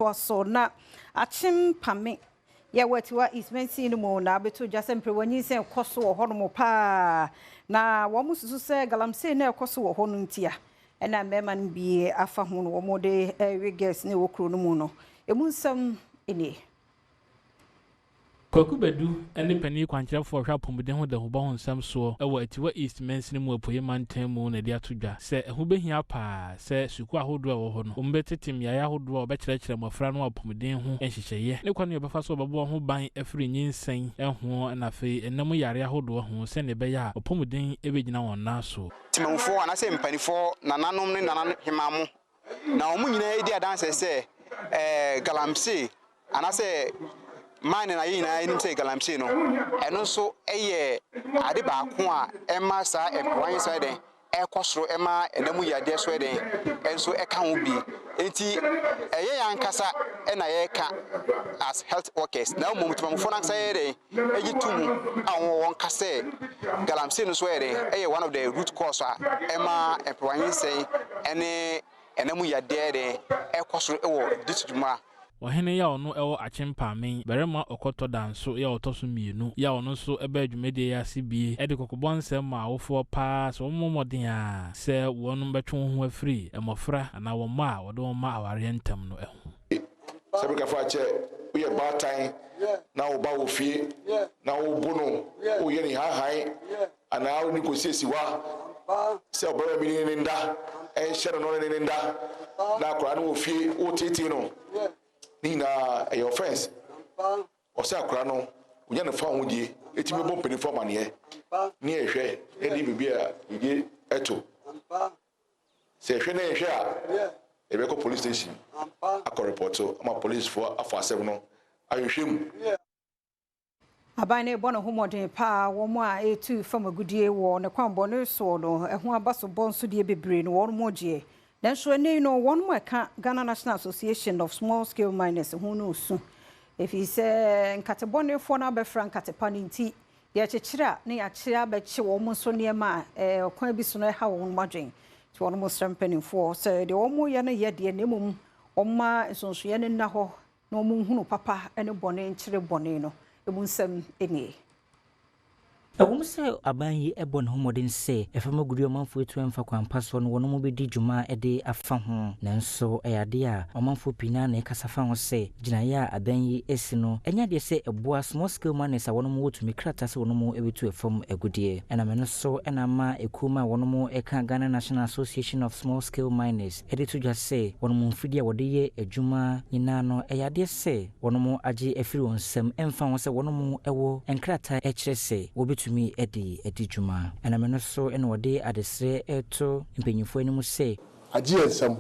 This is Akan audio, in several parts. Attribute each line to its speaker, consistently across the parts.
Speaker 1: So na Akyem Pame yɛwɔ Atiwa East mansin no mu na abɛto dwa sɛ mprɛwa nyinsɛn kɔ so wɔ hɔnom paa, na wɔn mo susu sɛ galamsey na ɛkɔ so wɔ hɔ no ntia ɛna mmarima no bi afa ho no wɔn de ɛwe girls ne wɔ kuro no mu no. Emu nsɛm nie.
Speaker 2: Kwaku Badu ne panin kwankyerɛfoɔ ɔhwɛ apɔmuden ho dahubɔ ho nsɛm soɔ wɔ Atiwa East mansini mu Apueeɛ mantam mu na ɛde ato dwa sɛ ɛho bɛhia paa sɛ sukuu ahodoɔ a ɛwɔ hɔ no, wɔbɛtete mmeaeɛ ahodoɔ a wɔbɛkyerɛkyerɛ mmɔfra no apɔmuden ho nhyehyɛeɛ ne kwan a wɔbɛfa so wɔbɛbɔ wɔn ho ban afiri nyinsɛn ho na afei ɛnam yareɛ ahodoɔ ho, sɛdeɛ ɛbɛyɛ a apɔmuden bɛgyina wɔn nan so.
Speaker 3: Temamufoɔ anaasɛ mpanimfoɔ, nananom ne nana hema mo na wɔn nyinaa di adanse sɛ galamsey anaasɛ mine na yɛn nyinaa anim sɛ galamsey no, ɛno nso yɛ ade baako a ɛma saa ɛmpewa so ɛdɛn ɛkɔ soro, ɛma ɛnam yadeɛ so ɛdɛn ɛnso ɛka ho bi. Nti ɛyɛ yɛn ankasa ɛna yɛreka as health workers, na mmom temamufoɔ no ankasa yɛ dɛn ɛgye to mu a wɔn ka sɛ galamsey no nso yɛ dɛn ɛyɛ one of the root cause a ɛma mpewa nyinsɛn ɛne ɛnam yadeɛ dɛn ɛkɔ soro ɛwɔ district mu a.
Speaker 2: Ɔhene yi a ɔno ɛwɔ Akyempame barima ɔkɔtɔ danso yɛ ɔtɔ so mmienu yi a ɔno nso ɛbɛɛ dwumadie yi ase bie ɛde kɔkɔbɔ nsɛm ma awofoɔ paa sɛ wɔmmɔ mmɔden a sɛ wɔn bɛtwe wɔn ho afiri mmɔfra anaa wɔn mma a wɔde wɔn ma awareɛ ntɛm no ho.
Speaker 4: Sɛ bɛkafo akyɛ woyɛ baatan na wo ba wɔ fie na wobo no, woyɛ ne hahan anaa wode ne kɔsiesie hɔ a sɛ ɔbarima bi ne ne nda ɛnhyɛ no ne ne nda na akwaraa no wɔ fie wotetee no ne nyinaa ɛyɛ offence. Ɔsɛ akwaraa no wonya ne fa ahodie ɛtumi bɔ mpanimfoɔ amanneɛ ne yɛhwɛ ɛde biribi a yɛgye ɛto sɛ yɛhwɛ na yɛhwɛ a, yɛbɛkɔ police station akɔ report ama policefoɔ afa asɛm no ahwehwɛ mu.
Speaker 1: Aban no bɔ ne ho mmɔden paa wɔn a ɛretu fam agudie wɔ ne kwan bɔne soɔ no ɛho aba so bɔ nso deɛ bebree no wɔn mo gyeɛ, nanso ɛnɛ yi no wɔn mo ɛka Ghana National Association of Small Scale Miners ho no su ɛfiri sɛ nkatebɔnefoɔ no abɛfra nkatepa no nti yɛkyekyere a ne yɛakyere abɛkye wɔn nso nneɛma a ɔkwan bi so no ɛha wɔn adwen. Nti wɔn mo srɛ mpanimfoɔ sɛ deɛ wɔn yɛ no yɛ deɛ, na mmom wɔn ma nsonsoeɛ no nna hɔ na wɔn nhunu papa ne bɔne nkyerɛ bɔne no. Emu nsɛm nie.
Speaker 5: Ɛwom sɛ aban yi bɔ ne ho mmɔden sɛ ɛfam agudie ɔmanfoɔ etu mfa kwan pa soɔ no wɔn mo bɛdi dwuma de afa ho, nanso ɛyɛ adeɛ a ɔmanfoɔ pii naa na ɛkasa fa ho sɛ gyinaeɛ a aban yi asi no ɛnyɛ adeɛ sɛ ɛboa small scale miners a wɔn mo wɔ tumi krataa sɛ wɔn mo bɛtu ɛfam agudie. Ɛnam ɛno so ɛna ama ekuom a wɔn mo ɛka Ghana National Association of Small Scale Miners ɛde to dwa sɛ wɔn mo mfidie a wɔde yɛ adwuma nyinaa no ɛyɛ adeɛ sɛ wɔn mo agye afiri wɔn nsam, ɛmfa ho sɛ wɔn mo ɛwɔ nkrataa ɛkyerɛ sɛ wɔbɛtumi de adi dwuma. Ɛnam ɛno so ɛna wɔde adesrɛ ɛto mpanyinfoɔ anim sɛ
Speaker 6: agye yɛn nsam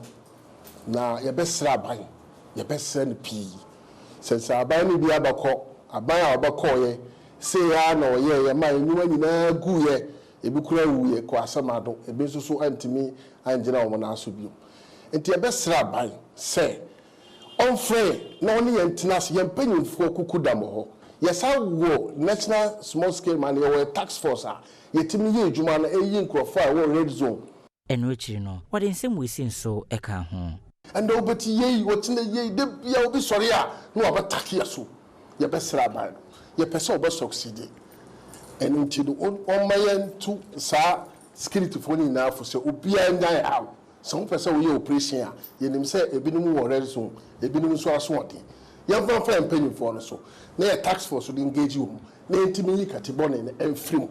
Speaker 6: na yɛbɛsrɛ aban, yɛbɛsrɛ no pii sɛ aban no bi abɛkɔ, aban a ɔbɛkɔɔyɛ sei ara na ɔyɛɛyɛ ma nnwuma nyinaa guiɛ, ebi kura wuyɛ kɔ asɛm ado, ebi nso so antumi angyina wɔn nan so bio. Nti yɛbɛsrɛ aban sɛ ɔmfrɛ na ɔne yɛn tena ase. Yɛn mpanyinfoɔ kuku dam wɔ hɔ, yɛsan wɔ National Small Scale man, yɛwɔ task force a yɛtumi yɛ adwuma no ɛyi nkurɔfoɔ a ɛwɔ red zone.
Speaker 5: Ɛno akyiri no wɔde nsɛm wɔ esi nso ɛka ho.
Speaker 6: Ɛnna wobɛti yei wɔkyena yei de bia obi sɔre a na wabɛtake yɛ so. Yɛbɛsrɛ aban no, yɛpɛ sɛ wɔbɛ succeed. Ɛno nti no ɔmma yɛnto saa securityfoɔ no nyinaa fo sɛ obiara nyae haw sɛ wopɛ sɛ woyɛ operation a yɛnim sɛ ebinom wɔ red zone, ebinom nso asoɔden. Yɛmfa mfa yɛn mpanyinfoɔ no so na yɛ task force no engage wɔ mu na yɛntumi yi katebɔne no ɛmfiri mu.